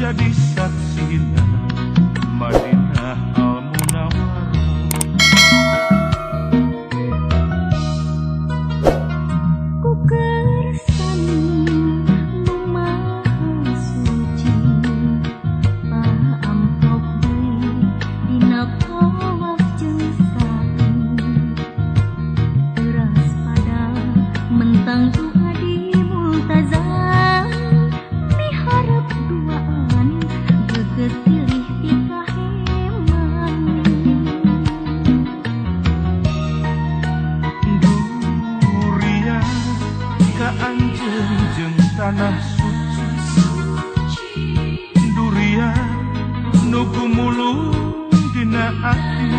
jadi saksina Madinah Al Munawwarah. Ku kersani nu maha suci, paamprok deui dina tawaf jeung sa'i, teras pada mentang doa di multazam, miharep duaan geget tilih ti kaheman. Durian ka anjeun jeung tanah suci, durian nu gumulung dina ati,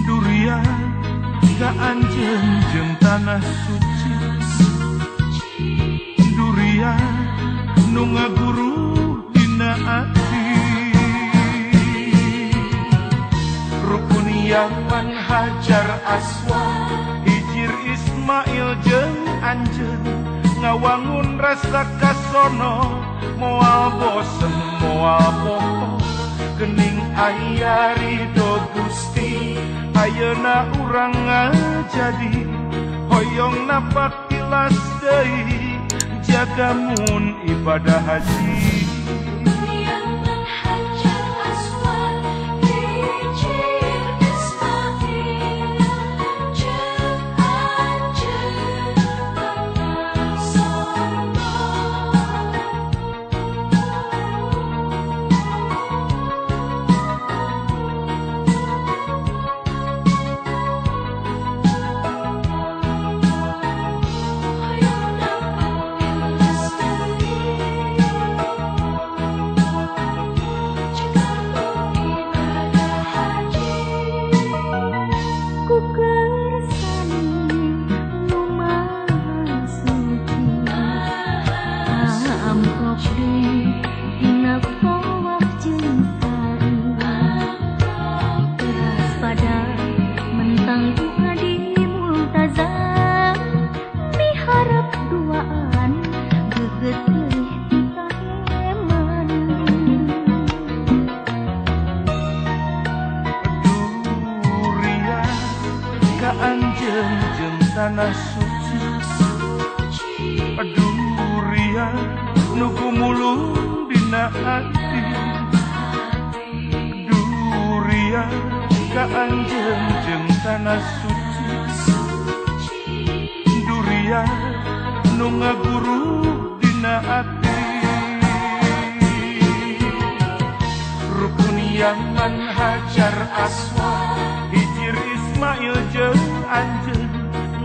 durian ka anjeun jeung tanah suci, durian nu ngaguru dina ati. Rukun Yaman Hajar Aswad, Hijir Ismail jeung anjeun, ngawangun rasa kasono, moal bosen moal poho, gening aya ridho Gusti, ayeuna urang ngajadi, hoyong napak tilas deui, jaga mun ibadah haji. Yaman Hajar Aswad Hijir Ismail jeung anjeun tanah sono. Hoyong napak tilas deui, jaga ibadah haji. Ku kersani nu maha suci, paamprok deui dina tawaf jeung sa'i, teras pada mentang doa di multazam, miharep duaan geget tilih ti kaheman. Durian ka anjeun jeung tanah suci, durian nu gumulung dina ati, durian ka anjeun jeung tanah suci, durian nu ngaguru dina ati. Rukun Yaman Hajar Aswad, Hijir Ismail jeung anjeun,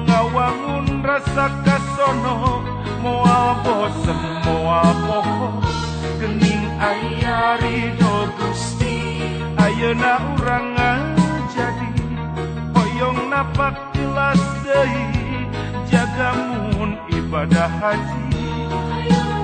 ngawangun rasa kasono, moal bosen moal poho, gening aya ridho Gusti, ayeuna urang ngajadi, hoyong napak tilas deui, jaga mun ibadah haji. Hoyong